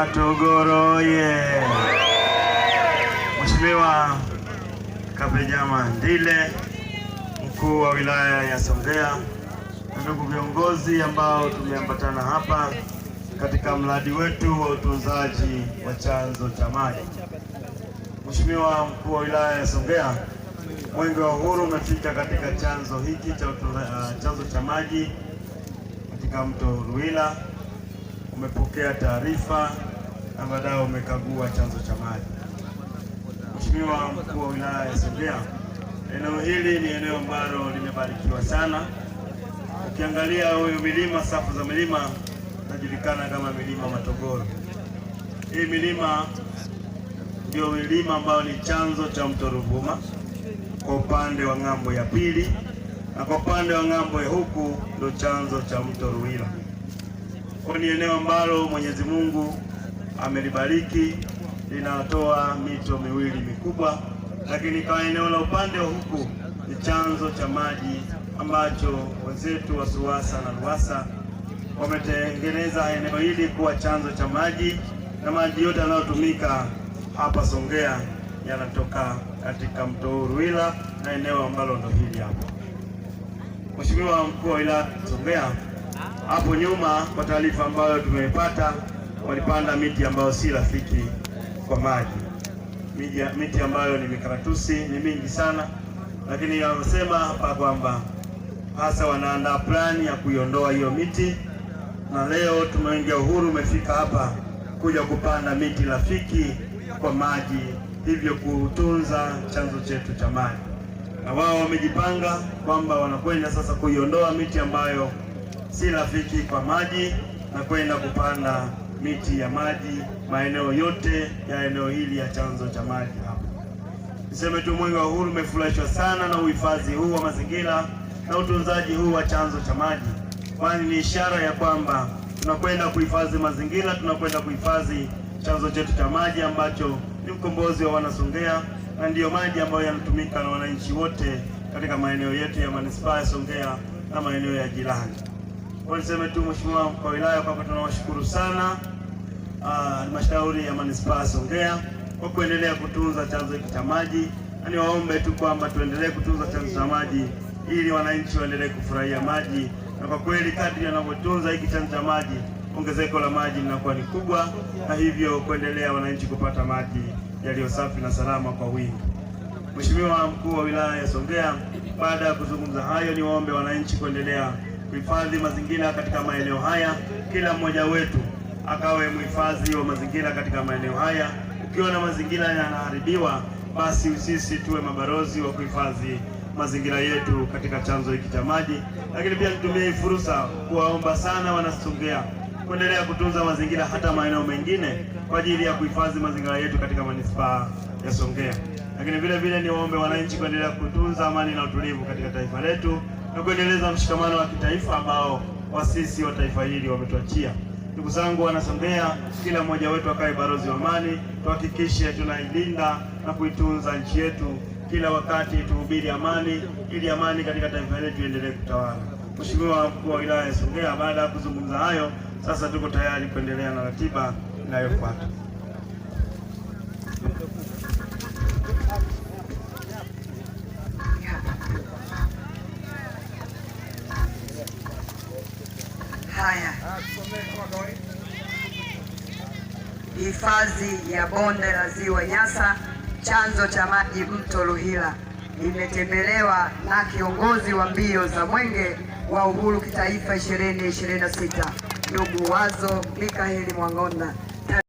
Matogoro oye! Mheshimiwa Kabejama Ndile, mkuu wa wilaya ya Songea, na ndugu viongozi ambao tumeambatana hapa katika mradi wetu wa utunzaji wa chanzo cha maji. Mheshimiwa mkuu wa wilaya ya Songea, Mwenge wa Uhuru umefika katika chanzo hiki cha chanzo cha maji katika mto Ruila, umepokea taarifa na baadaye umekagua chanzo cha maji. Mheshimiwa mkuu wa wilaya ya Songea, eneo hili ni eneo ambalo limebarikiwa sana. Ukiangalia huyu milima, safu za milima inajulikana kama milima Matogoro. Hii milima ndio milima ambayo ni chanzo cha mto Ruvuma kwa upande wa ng'ambo ya pili, na kwa upande wa ng'ambo ya huku ndio chanzo cha mto Ruila. Kwa ni eneo ambalo Mwenyezi Mungu amelibariki, linatoa mito miwili mikubwa, lakini kwa eneo la upande wa huku ni chanzo cha maji ambacho wenzetu wa SUWASA na RUWASA wametengeneza eneo hili kuwa chanzo cha maji, na maji yote yanayotumika hapa Songea yanatoka katika mto Ruila na eneo ambalo ndo hili hapa. Mheshimiwa mkuu wa wilaya Songea, hapo nyuma kwa taarifa ambayo tumeipata, walipanda miti ambayo si rafiki kwa maji, miti ambayo ni mikaratusi ni mingi sana, lakini wamesema hapa kwamba hasa wanaandaa plani ya kuiondoa hiyo miti, na leo tumeingia Uhuru umefika hapa kuja kupanda miti rafiki kwa maji, hivyo kutunza chanzo chetu cha maji. Na wao wamejipanga kwamba wanakwenda sasa kuiondoa miti ambayo si rafiki kwa maji na kwenda kupanda miti ya maji maeneo yote ya eneo hili ya chanzo cha maji hapa. Niseme tu Mwenge wa Uhuru umefurahishwa sana na uhifadhi huu wa mazingira na utunzaji huu wa chanzo cha maji, kwani ni ishara ya kwamba tunakwenda kuhifadhi mazingira, tunakwenda kuhifadhi chanzo chetu cha maji ambacho ni mkombozi wa Wanasongea na ndiyo maji ambayo yanatumika na wananchi wote katika maeneo yetu ya manispaa ya Songea na maeneo ya jirani. Kwa niseme tu Mheshimiwa mkuu wa wilaya kwamba tunawashukuru sana halmashauri ya manispaa Songea kwa kuendelea kutunza chanzo hiki cha maji, na niwaombe tu kwamba tuendelee kutunza chanzo cha maji ili wananchi waendelee kufurahia maji, na kwa kweli kadri yanavyotunza hiki chanzo cha maji, ongezeko la maji linakuwa ni kubwa, na hivyo kuendelea wananchi kupata maji yaliyo safi na salama kwa wingi. Mheshimiwa mkuu wa wilaya ya Songea, baada ya kuzungumza hayo, niwaombe wananchi kuendelea kuhifadhi mazingira katika maeneo haya. Kila mmoja wetu akawe mhifadhi wa mazingira katika maeneo haya. Ukiwa na mazingira yanaharibiwa, basi sisi tuwe mabalozi wa kuhifadhi mazingira yetu katika chanzo hiki cha maji. Lakini pia nitumie hii fursa kuwaomba sana Wanasongea kuendelea kutunza mazingira hata maeneo mengine kwa ajili ya kuhifadhi mazingira yetu katika manispaa ya Songea. Lakini vile vile niwaombe wananchi kuendelea kutunza amani na utulivu katika taifa letu na kuendeleza mshikamano wa kitaifa ambao wasisi wa taifa hili wametuachia. Ndugu zangu Wanasongea, kila mmoja wetu akae balozi wa amani, tuhakikishe tunailinda na kuitunza nchi yetu kila wakati, tuhubiri amani ili amani katika taifa letu iendelee kutawala. Mheshimiwa mkuu wa wilaya ya Songea, baada ya kuzungumza hayo, sasa tuko tayari kuendelea na ratiba inayofuata. Haya, hifadhi ya bonde la ziwa Nyasa, chanzo cha maji mto Ruhila, imetembelewa na kiongozi wa mbio za Mwenge wa Uhuru Kitaifa 2026 ndugu Wazo Mikaeli Mwang'onda.